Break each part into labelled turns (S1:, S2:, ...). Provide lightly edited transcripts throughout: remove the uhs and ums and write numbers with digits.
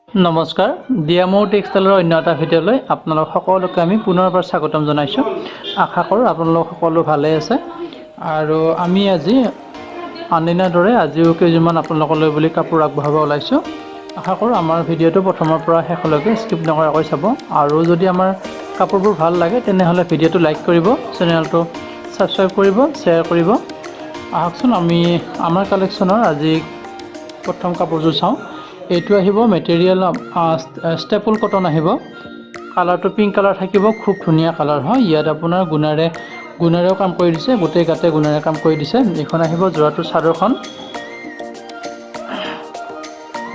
S1: নমস্কাৰ, ডিয়ামৌ টেক্সটাইলৰ অন্য এটা ভিডিঅ'লৈ আপোনালোক সকলোকে আমি পুনৰবাৰ স্বাগতম জনাইছোঁ। আশা কৰোঁ আপোনালোক সকলো ভালে আছে। আৰু আমি আজি আনদিনাৰ দৰে আজিও কেইযোৰমান আপোনালোকলৈ বুলি কাপোৰ আগবঢ়াব ওলাইছোঁ। আশা কৰোঁ আমাৰ ভিডিঅ'টো প্ৰথমৰ পৰা শেষলৈকে স্কিপ নকৰাকৈ চাব আৰু যদি আমাৰ কাপোৰবোৰ ভাল লাগে, তেনেহ'লে ভিডিঅ'টো লাইক কৰিব, চেনেলটো ছাবস্ক্ৰাইব কৰিব, শ্বেয়াৰ কৰিব। আহকচোন, আমি আমাৰ কালেকশ্যনৰ আজি প্ৰথম কাপোৰযোৰ চাওঁ। এইটো আহিব মেটেৰিয়েল ষ্টেপল কটন আহিব। কালাৰটো পিংক কালাৰ থাকিব। খুব ধুনীয়া কালাৰ হয়। ইয়াত আপোনাৰ গুণাৰেও কাম কৰি দিছে, গোটেই গাতে গুণাৰে কাম কৰি দিছে। এইখন আহিব যোৰাটোৰ চাদৰখন।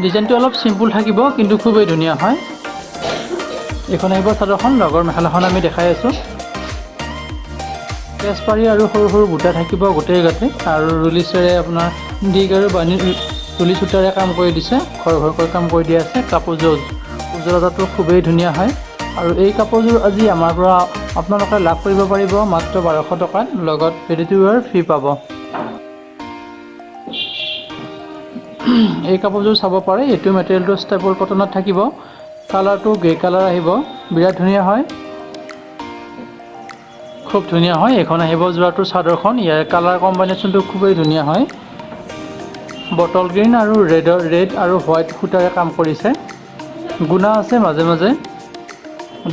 S1: ডিজাইনটো অলপ চিম্পুল থাকিব, কিন্তু খুবেই ধুনীয়া হয়। এইখন আহিব চাদৰখন, লগৰ মেখেলাখন আমি দেখাই আছোঁ। কেঁচপাৰী আৰু সৰু সৰু বুটা থাকিব গোটেই গাতে আৰু ৰুলিচেৰে আপোনাৰ দীঘ আৰু বানী ৰুলি সূতাৰে কাম কৰি দিছে। ঘৰ ঘৰকৈ কাম কৰি দিয়া আছে। কাপোৰযোৰ উজ্জ্বলতাটো খুবেই ধুনীয়া হয়। আৰু এই কাপোৰযোৰ আজি আমাৰ পৰা আপোনালোকে লাভ কৰিব পাৰিব মাত্ৰ 1200 টকাত, লগত ৰেডি টু ৱেৰ ফ্ৰী পাব। এই কাপোৰযোৰ চাব পাৰে। এইটো মেটেৰিয়েলটো ষ্টেপল কটনত থাকিব। কালাৰটো গ্ৰে কালাৰ আহিব। বিৰাট ধুনীয়া হয়, খুব ধুনীয়া হয়। এইখন আহিব যোৰাটোৰ চাদৰখন। ইয়াৰ কালাৰ কম্বিনেশ্যনটো খুবেই ধুনীয়া হয়। বটল গ্ৰীণ আৰু ৰেড আৰু হোৱাইট সূতাৰে কাম কৰিছে। গুণা আছে মাজে মাজে।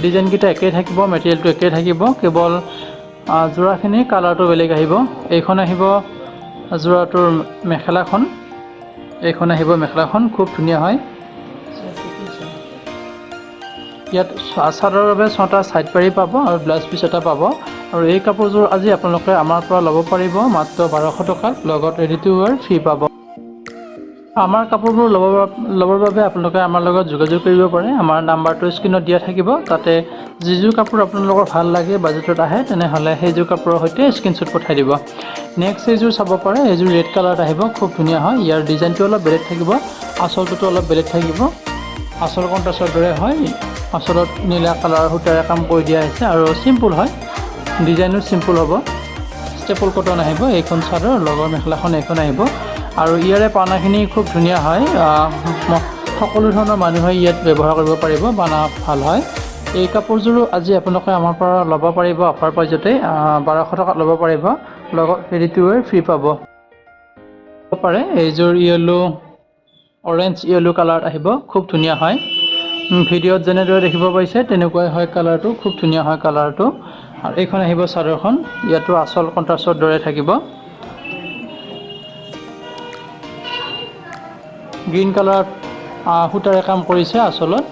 S1: ডিজাইনকেইটা একেই থাকিব, মেটেৰিয়েলটো একেই থাকিব, কেৱল যোৰাখিনি কালাৰটো বেলেগ আহিব। এইখন আহিব যোৰাটোৰ মেখেলাখন। এইখন আহিব মেখেলাখন, খুব ধুনীয়া হয়। ইয়াত চাদৰৰ বাবে ছটা ছাইড পাৰি পাব আৰু ব্লাউজ পিচ এটা পাব। আৰু এই কাপোৰযোৰ আজি আপোনালোকে আমাৰ পৰা ল'ব পাৰিব মাত্ৰ 1200 টকাত, লগত ৰেডি টু ৱেৰ ফ্ৰী পাব। আমাৰ কাপোৰবোৰ ল'বৰ বাবে আপোনালোকে আমাৰ লগত যোগাযোগ কৰিব পাৰে। আমাৰ নাম্বাৰটো স্ক্ৰীণত দিয়া থাকিব। তাতে যিযোৰ কাপোৰ আপোনালোকৰ ভাল লাগে, বাজেটত আহে, তেনেহ'লে সেইযোৰ কাপোৰৰ সৈতে স্ক্ৰীণশ্বট পঠাই দিব। নেক্সট এইযোৰ চাব পাৰে। এইযোৰ ৰেড কালাৰত আহিব। খুব ধুনীয়া হয়। ইয়াৰ ডিজাইনটো অলপ বেলেগ থাকিব, আচলটোতো অলপ বেলেগ থাকিব। আচল কণ্ট্ৰাষ্টৰ দৰে হয়। আচলত নীলা কালাৰৰ সূতাৰে কাম কৰি দিয়া হৈছে আৰু চিম্পুল হয়, ডিজাইনো চিম্পুল হ'ব। ষ্টেপল কটন আহিব। এইখন চাদৰ, লগৰ মেখেলাখন এইখন আহিব। আৰু ইয়াৰে পানাখিনি খুব ধুনীয়া হয়। সকলো ধৰণৰ মানুহে ইয়াত ব্যৱহাৰ কৰিব পাৰিব, পানা ভাল হয়। এই কাপোৰযোৰো আজি আপোনালোকে আমাৰ পৰা ল'ব পাৰিব অফাৰ প্ৰাইজতে, 1200 টকাত ল'ব পাৰিব, লগত ৰেডি টু ৱেৰ ফ্ৰী পাব পাৰে। এইযোৰ য়েল্ল', অৰেঞ্জ য়েল্ল' কালাৰত আহিব। খুব ধুনীয়া হয়। ভিডিঅ'ত যেনেদৰে দেখিব পাইছে, তেনেকুৱাই হয় কালাৰটো। খুব ধুনীয়া হয় কালাৰটো। আৰু এইখন আহিব চাদৰখন। ইয়াতো আচল কণ্ট্ৰাষ্টৰ দৰে থাকিব। গ্ৰীণ কালাৰত সূতাৰে কাম কৰিছে আচলত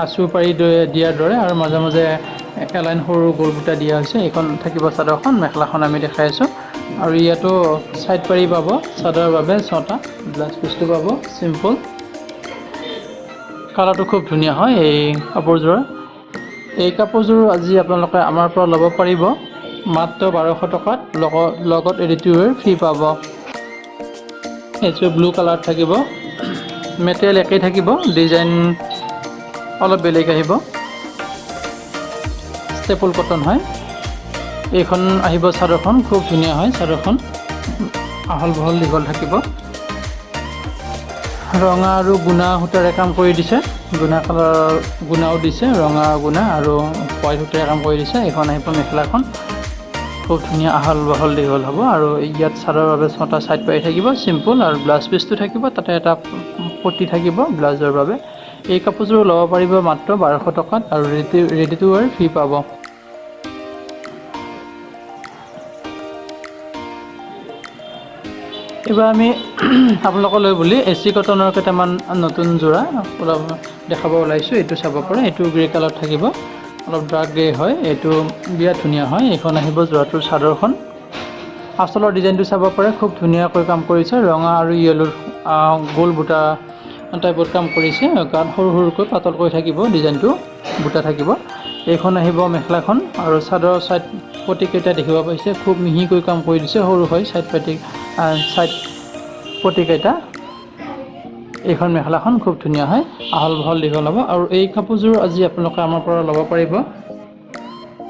S1: আঁচু পাৰি দিয়াৰ দৰে আৰু মাজে মাজে এলাইন সৰু গোল বুটা দিয়া হৈছে। এইখন থাকিব চাদৰখন, মেখেলাখন আমি দেখাই আছোঁ। আৰু ইয়াতো ছাইড পাৰি পাব চাদৰৰ বাবে ছটা, ব্লাউজ পিচটো পাব। চিম্পল, কালাৰটো খুব ধুনীয়া হয় এই কাপোৰযোৰৰ। এই কাপোৰযোৰ আজি আপোনালোকে আমাৰ পৰা ল'ব পাৰিব মাত্ৰ 1200 টকাত, লগত ৰেডি টু ৱেৰ ফ্ৰী পাব। এইযোৰ ব্লু কালাৰত থাকিব। মেটেৰিয়েল একেই থাকিব, ডিজাইন অলপ বেলেগ আহিব। ষ্টেপল কটন হয়। এইখন আহিব চাদৰখন। খুব ধুনীয়া হয় চাদৰখন, আহল বহল দীঘল থাকিব। ৰঙা আৰু গুণা সূতাৰে কাম কৰি দিছে। গুণা কালাৰৰ গুণাও দিছে, ৰঙা গুণা আৰু হোৱাইট সূতাৰে কাম কৰি দিছে। এইখন আহিব মেখেলাখন। খুব ধুনীয়া, আহল বহল দীঘল হ'ব। আৰু ইয়াত চাদৰৰ বাবে ছটা ছাইড পাৰি থাকিব, চিম্পুল। আৰু ব্লাউজ পিচটো থাকিব, তাতে এটা পটি থাকিব ব্লাউজৰ বাবে। এই কাপোৰযোৰ ল'ব পাৰিব মাত্ৰ 1200 টকাত আৰু ৰেডি টু ৱেৰ ফ্ৰী পাব। এইবাৰ আমি আপোনালোকলৈ বুলি এ চি কটনৰ কেইটামান নতুন যোৰা অলপ দেখাব ওলাইছোঁ। এইটো চাব পাৰে। এইটো গ্ৰে কালাৰ থাকিব, অলপ ডাৰ্ক গ্ৰে হয়। এইটো বিৰাট ধুনীয়া হয়। এইখন আহিব যোৰাটোৰ চাদৰখন। আচলৰ ডিজাইনটো চাব পাৰে, খুব ধুনীয়াকৈ কাম কৰিছে। ৰঙা আৰু য়েল্লোৰ গোল বুটা টাইপত কাম কৰিছে। গাত সৰু সৰুকৈ পাতলকৈ থাকিব ডিজাইনটো, বুটা থাকিব। এইখন আহিব মেখেলাখন। আৰু চাদৰৰ ছাইড পটিকেইটা দেখিব পাইছে, খুব মিহিকৈ কাম কৰি দিছে। সৰু হয় ছাইড পটিকেইটা। এইখন মেখেলাখন খুব ধুনীয়া হয়, আহল বহল দীঘল হ'ব। আৰু এই কাপোৰযোৰ আজি আপোনালোকে আমাৰ পৰা ল'ব পাৰিব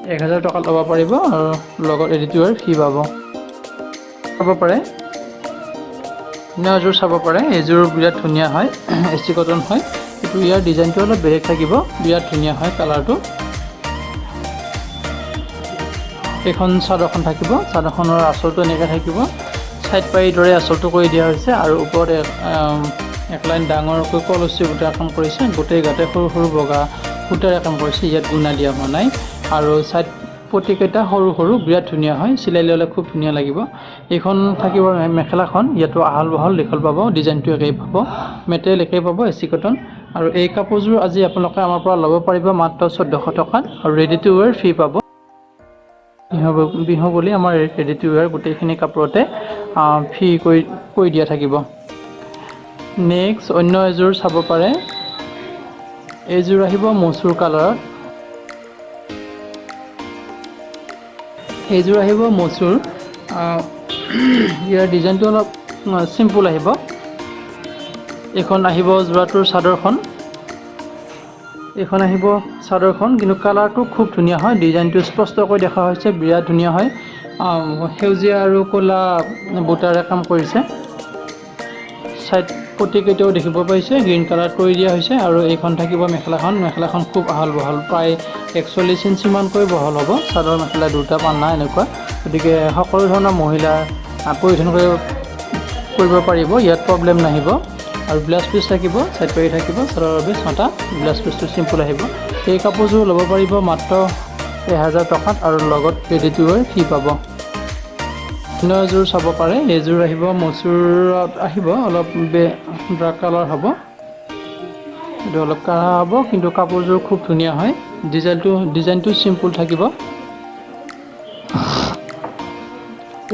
S1: 1000 টকাত ল'ব পাৰিব আৰু লগত ৰেডি টু ৱেৰ ফ্ৰী পাব। চাব পাৰে, ধুনীয়া এযোৰ চাব পাৰে। এইযোৰ বিৰাট ধুনীয়া হয়, এ চি কটন হয়। কিন্তু ইয়াৰ ডিজাইনটো অলপ বেলেগ থাকিব, বিৰাট ধুনীয়া হয় কালাৰটো। এইখন চাদৰখন থাকিব, চাদৰখনৰ আঁচলটো এনেকৈ থাকিব, ছাইড পাৰিৰ দৰে আঁচলটো কৰি দিয়া হৈছে আৰু ওপৰত এক লাইন ডাঙৰকৈ কলচী সূতাৰ কাম কৰিছে। গোটেই গাতে সৰু সৰু বগা সূতাৰে কাম কৰিছে, ইয়াত গুণা দিয়া হোৱা নাই। আৰু ছাইড পটিকেইটা সৰু সৰু, বিৰাট ধুনীয়া হয়, চিলাই ল'লে খুব ধুনীয়া লাগিব। এইখন থাকিব মেখেলাখন, ইয়াতো আহল বহল দীঘল পাব, ডিজাইনটো একেই পাব, মেটেৰিয়েল একেই পাব, এ চি কটন। আৰু এই কাপোৰযোৰ আজি আপোনালোকে আমাৰ পৰা ল'ব পাৰিব মাত্ৰ 1400 টকাত আৰু ৰেডি টু ৱেৰ ফ্ৰী পাব। বিহু বুলি আমাৰ ৰেডি টু ৱেৰ গোটেইখিনি কাপোৰতে ফ্ৰী কৰি দিয়া থাকিব। নেক্সট অন্য এযোৰ চাব পাৰে, এইযোৰ আহিব মচুৰ কালাৰত। এইযোৰ আহিব মচুৰ, ইয়াৰ ডিজাইনটো অলপ চিম্পুল আহিব। এইখন আহিব যোৰাটোৰ চাদৰখন, এইখন আহিব চাদৰখন, কিন্তু কালাৰটো খুব ধুনীয়া হয়, ডিজাইনটো স্পষ্টকৈ দেখা হৈছে, বিৰাট ধুনীয়া হয়। সেউজীয়া আৰু ক'লা বুটাৰে কাম কৰিছে। ছাইড পটিকেইটাও দেখিব পাইছে, গ্ৰীণ কালাৰ কৰি দিয়া হৈছে। আৰু এইখন থাকিব মেখেলাখন, মেখেলাখন খুব আহল বহল, প্ৰায় 41 ইঞ্চিমানকৈ বহল হ'ব। চাদৰ মেখেলা দুটা পান্না এনেকুৱা, গতিকে সকলো ধৰণৰ মহিলা পৰিধান কৰিব পাৰিব, ইয়াত প্ৰব্লেম নাহিব। আৰু ব্লাউজ পিচ থাকিব, ছাইড পাৰি থাকিব, চাদৰৰ বাবে ছটা, ব্লাউজ পিচটো চিম্পুল আহিব। এই কাপোৰযোৰ ল'ব পাৰিব মাত্ৰ 1000 টকাত আৰু লগত ৰেডি টু ৱেৰ ফ্ৰী পাব। অন্য এযোৰ চাব পাৰে, এইযোৰ আহিব মচুৰত আহিব, অলপ ডাৰ্ক কালাৰ হ'ব, এইটো অলপ কাঢ়া হ'ব, কিন্তু কাপোৰযোৰ খুব ধুনীয়া হয়। ডিজাইনটো চিম্পুল থাকিব।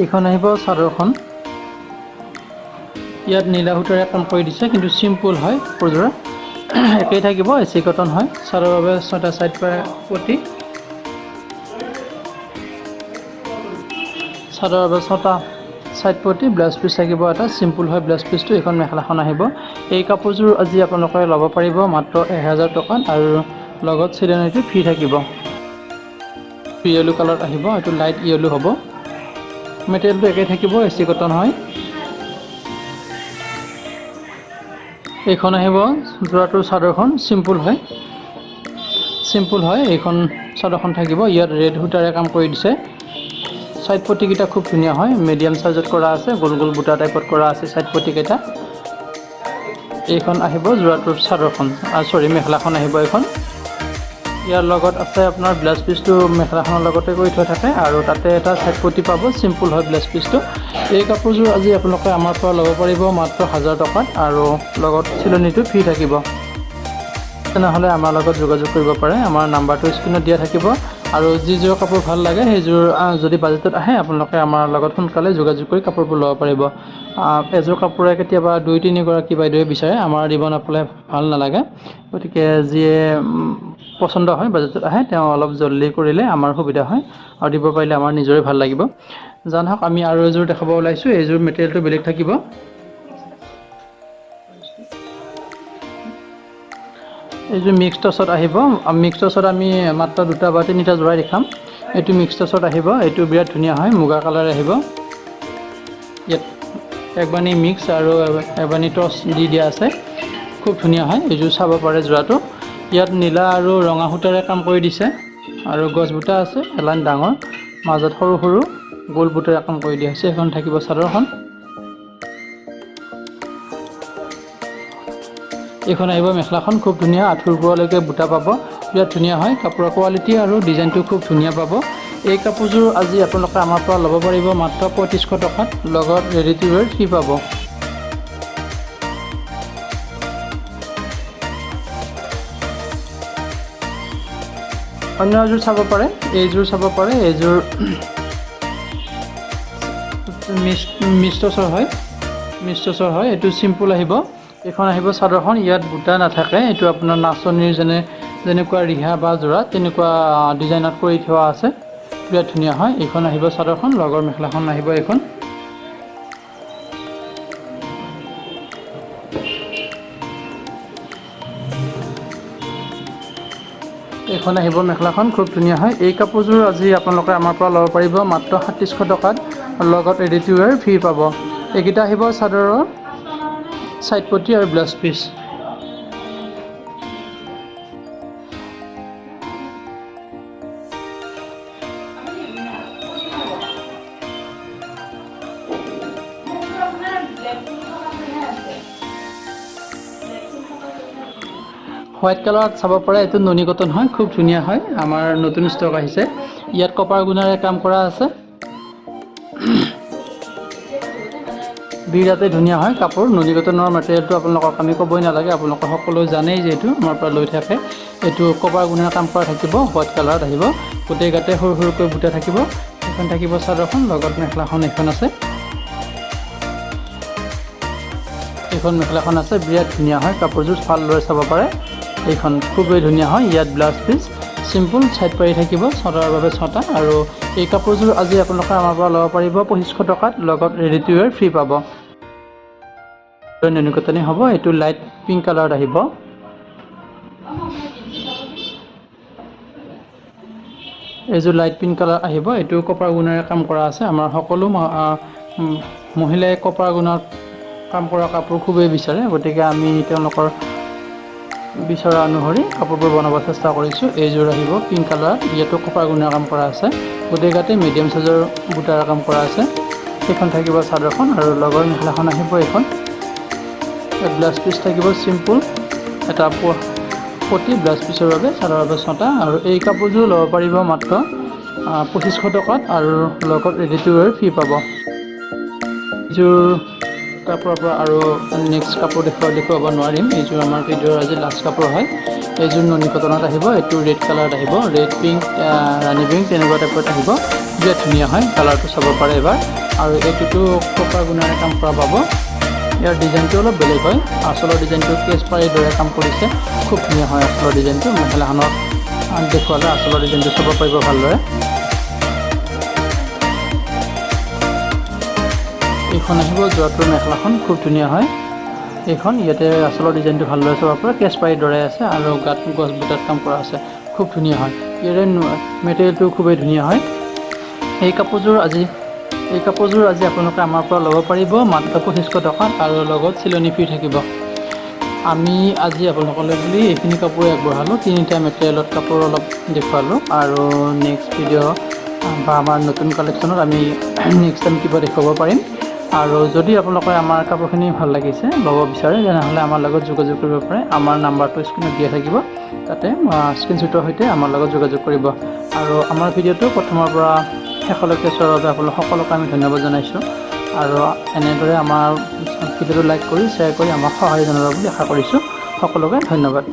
S1: এইখন আহিব চাদৰখন, ইয়াত নীলা সূতাৰে কাম কৰি দিছে, কিন্তু চিম্পুল হয় কাপোৰযোৰা, একেই থাকিব, এ চি কটন হয়। চাদৰৰ বাবে ছটা ছাইড পটি, চাদৰৰ বাবে ছটা ছাইড পটি, ব্লাউজ পিচ থাকিব এটা, চিম্পুল হয় ব্লাউজ পিচটো। এইখন মেখেলাখন আহিব। এই কাপোৰযোৰ আজি আপোনালোকে ল'ব পাৰিব মাত্ৰ 1000 টকাত আৰু লগত চিলনীটো ফ্ৰী থাকিব। য়েলো কালাৰত আহিব, এইটো লাইট য়েলো হ'ব, মেটেৰিয়েলটো একেই থাকিব, এ চি কটন হয়। এইখন আহিব যোৰাটোৰ চাদৰখন, চিম্পুল হয়, চিম্পুল হয়। এইখন চাদৰখন থাকিব, ইয়াত ৰেড সূতাৰে কাম কৰি দিছে। ছাইড পটিকেইটা খুব ধুনীয়া হয়, মিডিয়াম চাইজত কৰা আছে, গোল গোল বুটা টাইপত কৰা আছে ছাইড পটিকেইটা। এইখন আহিব যোৰাটোৰ চাদৰখন, চৰি মেখেলাখন আহিব এইখন। ইয়াৰ লগত আছে আপোনাৰ ব্লাউজ পিচটো মেখেলাখনৰ লগতে কৰি থোৱা থাকে আৰু তাতে এটা ছাইড পটি পাব, চিম্পুল হয় ব্লাউজ পিচটো। এই কাপোৰযোৰ আজি আপোনালোকে আমাৰ পৰা ল'ব পাৰিব মাত্ৰ 1000 টকাত আৰু লগত চিলনীটো ফ্ৰী থাকিব। তেনেহ'লে আমাৰ লগত যোগাযোগ কৰিব পাৰে, আমাৰ নাম্বাৰটো স্ক্ৰীণত দিয়া থাকিব। আৰু যিযোৰ কাপোৰ ভাল লাগে সেইযোৰ যদি বাজেটত আহে আপোনালোকে আমাৰ লগত সোনকালে যোগাযোগ কৰি কাপোৰবোৰ ল'ব পাৰিব। এযোৰ কাপোৰে কেতিয়াবা 2-3 গৰাকী বাইদেৱে বিচাৰে, আমাৰ দিব নাপালে ভাল নালাগে। গতিকে যিয়ে পচন্দ হয় বাজেটত আহে তেওঁ অলপ জল্দি কৰিলে আমাৰ সুবিধা হয় আৰু দিব পাৰিলে আমাৰ নিজৰে ভাল লাগিব। জানক আমি আৰু এযোৰ দেখাব ওলাইছোঁ, এইযোৰ মেটেৰিয়েলটো বেলেগ থাকিব। এইযোৰ মিক্স টচত আহিব, মিক্স টচত আমি মাত্ৰ 2টা বা 3টা যোৰাই দেখাম। এইটো মিক্স টচত আহিব, এইটো বিৰাট ধুনীয়া হয়, মুগা কালাৰ আহিব। ইয়াত একবানি মিক্স আৰু এবানি টচ দি দিয়া আছে, খুব ধুনীয়া হয়। এইযোৰ চাব পাৰে যোৰাটো, ইয়াত নীলা আৰু ৰঙা সূতাৰে কাম কৰি দিছে আৰু গছ বুটা আছে এলাইন ডাঙৰ, মাজত সৰু সৰু গোল বুটাৰে কাম কৰি দিয়া হৈছে। সেইখন থাকিব চাদৰখন। এইখন আহিব মেখেলাখন, খুব ধুনীয়া, আঁঠুৰ পৰালৈকে বুটা পাব, বিৰাট ধুনীয়া হয়। কাপোৰৰ কোৱালিটি আৰু ডিজাইনটো খুব ধুনীয়া পাব। এই কাপোৰযোৰ আজি আপোনালোকে আমাৰ পৰা ল'ব পাৰিব মাত্ৰ 3500 টকাত, লগত ৰেডি টু ৱেৰ ফ্ৰী পাব। অন্য এযোৰ চাব পাৰে, এইযোৰ চাব পাৰে, এইযোৰ মিষ্টচৰ হয়, মিষ্টচৰ হয়, এইটো চিম্পুল আহিব। এইখন আহিব চাদৰখন, ইয়াত বুটা নাথাকে, এইটো আপোনাৰ নাচনীৰ যেনেকুৱা ৰিহা বা যোৰা তেনেকুৱা ডিজাইনত কৰি থোৱা আছে, বিৰাট ধুনীয়া হয়। এইখন আহিব চাদৰখন, লগৰ মেখেলাখন আহিব এইখন। এইখন আহিব মেখেলাখন, খুব ধুনীয়া হয়। এই কাপোৰযোৰ আজি আপোনালোকে আমাৰ পৰা ল'ব পাৰিব মাত্ৰ 3700 টকাত, লগত ৰেডি টু ৱেৰ ফ্ৰী পাব। এইকেইটা আহিব চাদৰৰ ছাইড পটি আৰু ব্লাউজ পিচ। হোৱাইট কালাৰত চাব পাৰে, এইটো নুনি কটন হয়, খুব ধুনীয়া হয়। আমাৰ নতুন ষ্টক আহিছে। ইয়াত কপাৰ গুণাৰে কাম কৰা আছে। বিৰাটেই ধুনীয়া হয় কাপোৰ। নুনি কটনৰ মেটেৰিয়েলটো আপোনালোকক আমি ক'বই নালাগে, আপোনালোকে সকলোৱে জানেই, যিহেতু আমাৰ পৰা লৈ থাকে। এইটো কপাৰ গুণাৰ কাম কৰা থাকিব, হোৱাইট কালাৰত আহিব। গোটেই গাতে সৰু সৰুকৈ বুটা থাকিব। এইখন থাকিব চাদৰখন, লগত মেখেলাখন এইখন আছে। এইখন মেখেলাখন আছে, বিৰাট ধুনীয়া হয় কাপোৰযোৰ, ভালদৰে চাব পাৰে। এইখন খুবেই ধুনীয়া হয়। ইয়াত ব্লাউজ পিচ চিম্পুল চাইড পাৰি থাকিব, চাদৰৰ বাবে ছটা। আৰু এই কাপোৰযোৰ আজি আপোনালোকে আমাৰ পৰা ল'ব পাৰিব 2500 টকাত, লগত ৰেডি টু ৱেৰ ফ্ৰী পাব। নুনি কটনে হ'ব, এইটো লাইট পিংক কালাৰত আহিব। এইযোৰ লাইট পিংক কালাৰ আহিব। এইটো কপাৰ গুণাৰে কাম কৰা আছে। আমাৰ সকলো মহিলাই কপাৰ গুণাত কাম কৰা কাপোৰ খুবেই বিচাৰে, গতিকে আমি তেওঁলোকৰ বিচৰা অনুসৰি কাপোৰবোৰ বনাব চেষ্টা কৰিছোঁ। এইযোৰ আহিব পিংক কালাৰত, ইয়াতো কপাৰ গুণাৰ কাম কৰা আছে। গোটেই গাতে মিডিয়াম চাইজৰ বুটাৰ কাম কৰা আছে। সেইখন থাকিব চাদৰখন আৰু লগৰ মেখেলাখন আহিব এইখন। ব্লাউজ পিচ থাকিব চিম্পুল এটা প্ৰতি ব্লাউজ পিচৰ বাবে, চাদৰৰ বাবে ছটা। আৰু এই কাপোৰযোৰ ল'ব পাৰিব মাত্ৰ 2500 টকাত আৰু লগত ৰেডি টু ৱেৰ ফ্ৰী পাব। এইযোৰ কাপোৰৰ পৰা আৰু নেক্সট কাপোৰ দেখুৱাব নোৱাৰিম। এইযোৰ আমাৰ ভিডিঅ'ৰ আজি লাষ্ট কাপোৰ হয়। এইযোৰ নুনি কটনত আহিব, এইটো ৰেড কালাৰত আহিব, ৰেড পিংক, ৰাণী পিংক তেনেকুৱা টাইপত আহিব। বিৰাট ধুনীয়া হয়, কালাৰটো চাব পাৰে এবাৰ। আৰু এইটোতো কপাৰ গুণাৰে কাম কৰা পাব। ইয়াৰ ডিজাইনটো অলপ বেলেগ হয়, আচলৰ ডিজাইনটো কেচ পাৰীৰ দৰে কাম কৰিছে, খুব ধুনীয়া হয় আচলৰ ডিজাইনটো। মেখেলাখনত দেখুৱালে আচলৰ ডিজাইনটো চাব পাৰিব ভালদৰে। এইখন আহিব যোৱাটোৰ মেখেলাখন, খুব ধুনীয়া হয় এইখন। ইয়াতে আচলৰ ডিজাইনটো ভালদৰে চাব পাৰে, কেচ পাৰীৰ দৰে আছে আৰু গাত গছ বুটাত কাম কৰা আছে, খুব ধুনীয়া হয়। ইয়াৰে মেটেৰিয়েলটো খুবেই ধুনীয়া হয়। এই কাপোৰযোৰ আজি আপোনালোকে আমাৰ পৰা ল'ব পাৰিব মাত্ৰ 2500 টকাত আৰু লগত চিলনি ফ্ৰী থাকিব। আমি আজি আপোনালোকলৈ বুলি এইখিনি কাপোৰ আগবঢ়ালোঁ, তিনিটা মেটেৰিয়েলত কাপোৰ অলপ দেখুৱালোঁ। আৰু নেক্সট ভিডিঅ' বা আমাৰ নতুন কালেকশ্যনত আমি নেক্সট টাইম কিবা দেখুৱাব পাৰিম। আৰু যদি আপোনালোকে আমাৰ কাপোৰখিনি ভাল লাগিছে, ল'ব বিচাৰে, তেনেহ'লে আমাৰ লগত যোগাযোগ কৰিব পাৰে। আমাৰ নাম্বাৰটো স্ক্ৰীণত দিয়া থাকিব, তাতে স্ক্ৰীনশ্বটৰ সৈতে আমাৰ লগত যোগাযোগ কৰিব। আৰু আমাৰ ভিডিঅ'টো প্ৰথমৰ পৰা শেষলৈকে চোৱাৰ বাবে আপোনালোক সকলোকে আমি ধন্যবাদ জনাইছোঁ। আৰু এনেদৰে আমাৰ ভিডিঅ'টো লাইক কৰি, শ্বেয়াৰ কৰি আমাক সহায় জনাব বুলি আশা কৰিছোঁ। সকলোকে ধন্যবাদ।